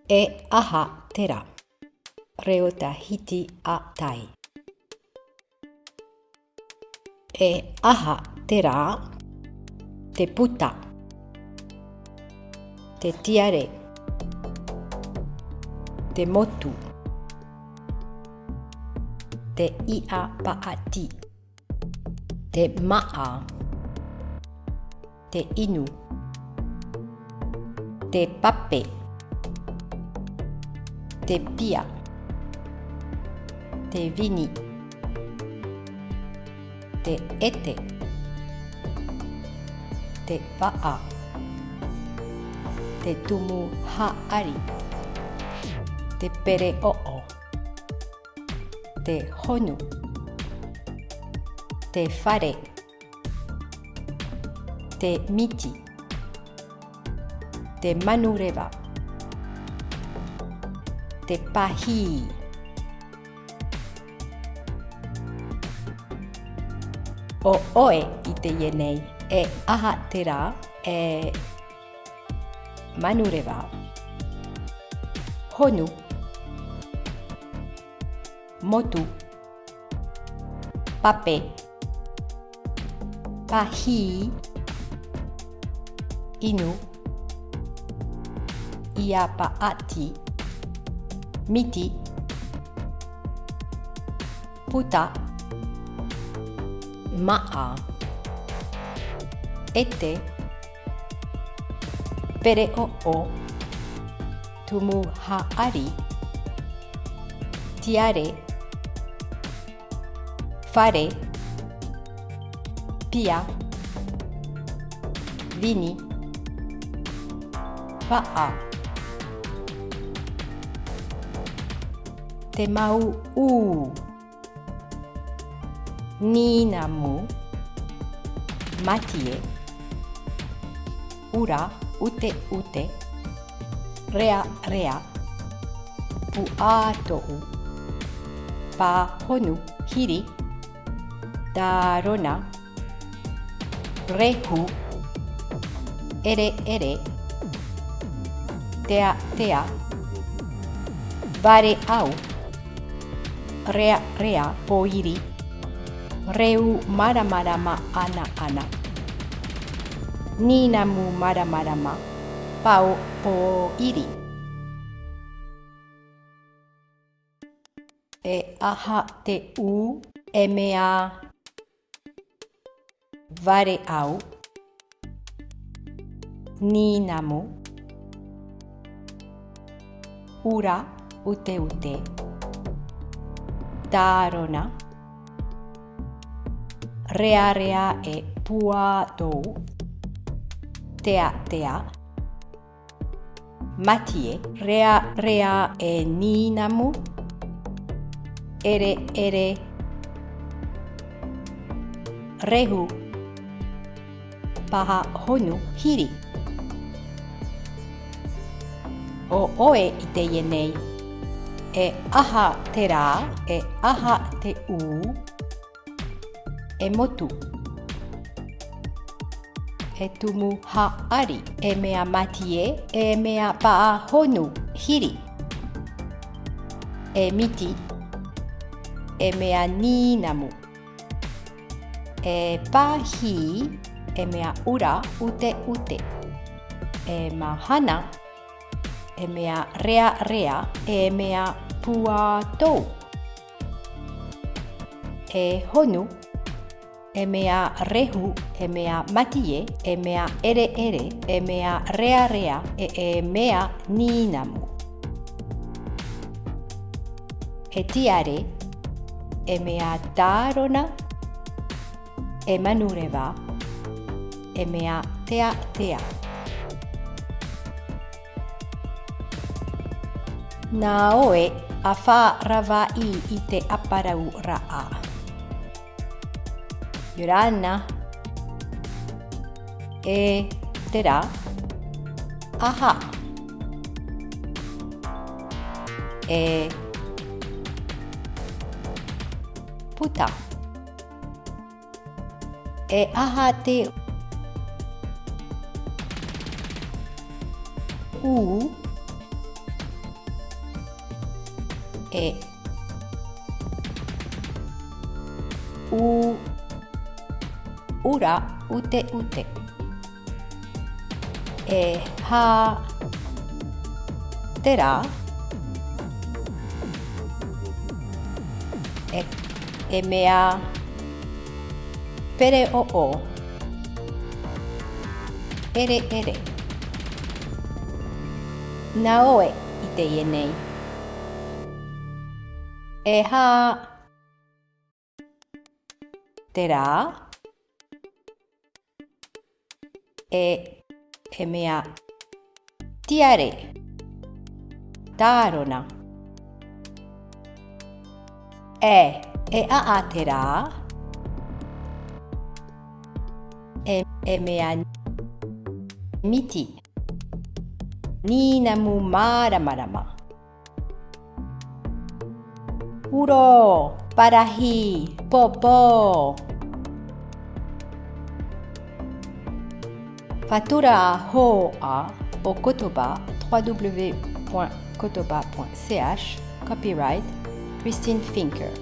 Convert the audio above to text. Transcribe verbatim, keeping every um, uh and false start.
E aha terā? Reo tahiti a tai. E aha terā? Te puta, te tiare, te motu, te iʻa paʻati, te māʻa, te inu, te pape, te pia, te vini, te ʻete, te vaʻa, te tumu haʻari, te pereʻoʻo, te honu, te fare, te miti, te manureva, te pahī. ʻO ʻoe i teie nei, e aha terā? E manureva, honu, motu, pape, pahī, inu, iʻa paʻati, miti, puta, māʻa, ʻete, pereʻoʻo, tumu haʻari, tiare, fare, pia, vini, vaʻa, te mauʻū, nīnamu, matie, ʻura, ʻuteʻute, rearea, puʻatoʻu, pāhonu, hiri, tārona, rehu, ʻereʻere, teatea, vareʻau, rearea pōiri, reu māramarama ʻanaʻana, nīnamu māramarama, pao pōiri. E aha te ū? E mea vareʻau, nīnamu, ʻura, ʻuteʻute, tārona, rearea e puʻatoʻu, teatea, matie, rearea e nīnamu, ʻereʻere, rehu, pāhonu, hiri. ʻO ʻoe i teie nei, e aha terā? E aha te ū? E motu, e tumu haʻari, e mea matie, e mea pāhonu, hiri, e miti, e mea nīnamu, e pahī, e mea ʻura ʻuteʻute, e mahana, e mea rearea, e mea puʻatoʻu, e honu, e mea rehu, e mea matie, e mea ʻereʻere, e mea rearea, e, e mea nīnamu, e tiare, e mea tārona, e manureva, e mea teatea. Nā ʻoe ʻa faʻaravaʻi i te ʻāparauraʻa. ʻIa ora na. E terā? Aha? E puta. E aha te ū? E ʻu, ʻura ʻuteʻute. E hā terā? E, e mea pereʻoʻo. ʻEreʻere. Nā ʻoe i teie nei. E hā terā? E, e mea tiare. Tārona. E, e ʻaʻa terā? E, e mea miti. Nīnamu māramarama. Uro, parahi, popo. Faʻatura hōʻē o Kotoba, trois W point kotoba point C H, copyright Christine Finker.